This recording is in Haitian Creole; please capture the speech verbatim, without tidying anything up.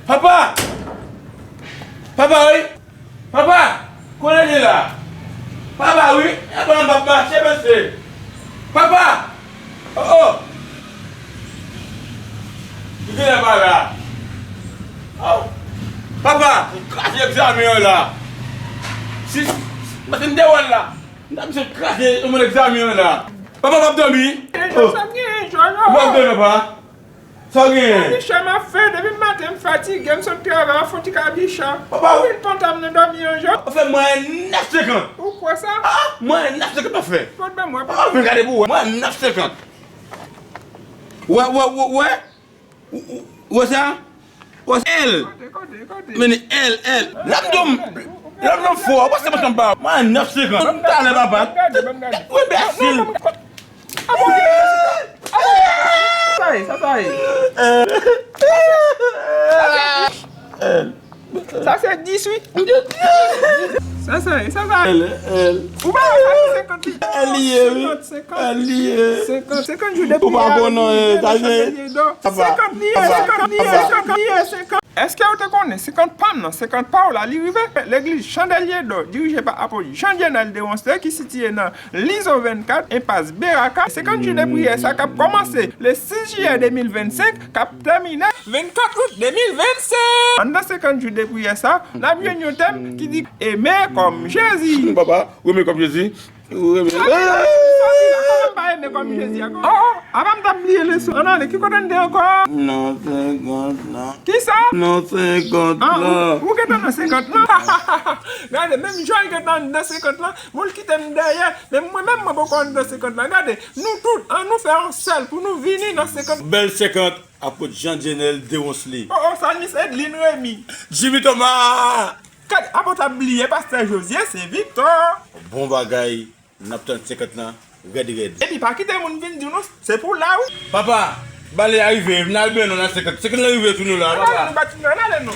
Papa! Papa, wi! Papa! Konnen li la! Papa, wi! E pa m p ap mache, mesye! Papa! Oh, oh! Li genlè pa la! Oh! Papa! M kraze egzamen an la! Si, si, paske m te wè l la! M t ap jis kraze moun egzamen an la! Papa, m ap dòmi! Oh! Ou p ap dòmi, papa? Sa w genyen? Michel, m ap fè, depi maten m fatige, m sot travay, m ap fè yon ti kabicha. Papa, ou vin panta m nan dòmi an jan. Ou fè mwayen nèf senkant. Ou kwè sa? Ah, mwayen nèf senkant w ap fè. Pot ban mwen, papa. Ah, vin gade pou wè. Mwayen nèf senkant. Wè, wè, wè, wè. Ou, ou, wè sa? Wè sa? L. Kote, kote, kote? Men L, L. Lè m di w, lè m di w fò, ou panse m pa w. Mwayen nèf senkant. Ban m talè, papa. Ban m gade, ban m gade. Ou enbesil. Sa sa ye, sa sa ye. Sa se dis, wi. Sa sa ye, sa sa ye. Ou pa wè sa se senkant li. L li ye, wi. Senkant, senkant. L li ye. Senkant, senkant jou depi yè. Ou pa konnen, sa se senkant li ye, senkant li ye, senkant li ye, senkant. Èske w te konnen senkant pa m nan, senkant pa w la, li rive? Legliz Chandelier d'Or, dirije pa apot Jean Dienel Deroncelet, ki sitiye nan Lizo vennkat, enpas Beraka. Senkant jou de priyè sa k ap kòmanse le sis jiyè de mil vennsenk, k ap tèmine vennkat out de mil vennsenk. Anndan senkant jou de priyè sa, n ap jwenn yon tèm ki di, Aimer comme Jésus. Papa, ou renmen kòm Jezi? Ou renmen? Sòti la, kòman m pa renmen kòm Jezi a? Oh, oh, apa m t ap bliye leson an? Ann ale, ki kote n te ankò? Nan senkant lan. Kisa? Nan senkant lan. Ah, ou, ou gentan nan senkant lan? Gade, menm jan l gentan anndan senkant lan, moun kite m dèyè. Men mwen menm, mwen poko anndan senkant lan. Gade, nou tout, ann nou fè yon sèl pou nou vini nan senkant. Bèl senkant, apot Jean Dienel Deroncelet. Oh, oh, salmis Edline Remy. Jimmy Thomas. Gade, apa w t ap bliye pastè Josué Saint Victor. Bon bagay, n ap tann senkant lan rèd rèd. Epi pa kite moun vin di w non, se pou w la wi. Papa, bale a rive, vin al benyen non nan senkant. Senkant lan rive sou nou la, papa. Ann ale nou, bat nou, ann ale nou.